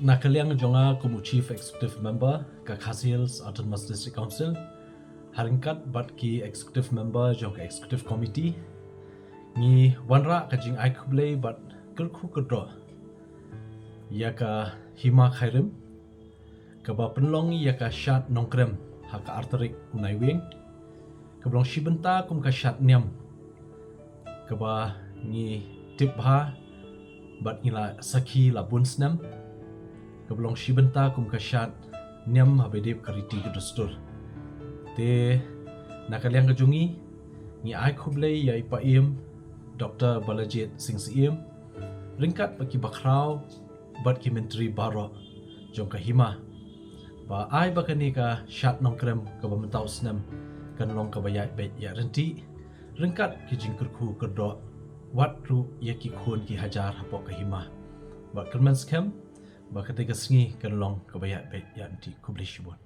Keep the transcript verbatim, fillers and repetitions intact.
Na ka liang jong nga kum u Chief Executive Member ka Khasi Hills Autonomous District Council, ha ryngkat bad ki Executive Member jong ka Executive Committee, ngi wanrah ka jingai khublei bad kyrkhu kyrdoh ïa ka Hima Khyrim, kaba pynlong ïa ka Shad Nongkrem ha ka artarik u Naiwieng, kaba long shi bynta kum ka shad niam, kaba ngi tip bha bad ngi la sakhi la bun snem, kaba long shi bynta kum ka shad niam haba ïadei bad ka riti ka dustur. Te na ka liang ka jong ngi, ngi ai khublei ïa i Paiem Doktor Balajied Singh Syiem, ryngkat bad ki bakhraw bad ki myntri baroh jong ka Hima, ba ai ba kane ka Shad Nongkrem kaba mynta u snem kan long kaba ïaid beit ïaid ryntih, ryngkat ki jingkyrkhu kyrdoh wat ruh ïa ki khun ki hajar hapoh ka Hima. Bad kyrmen skhem ba katei ka sngi kan long kaba ïaid beit ïaid ryntih. Khublei shibun.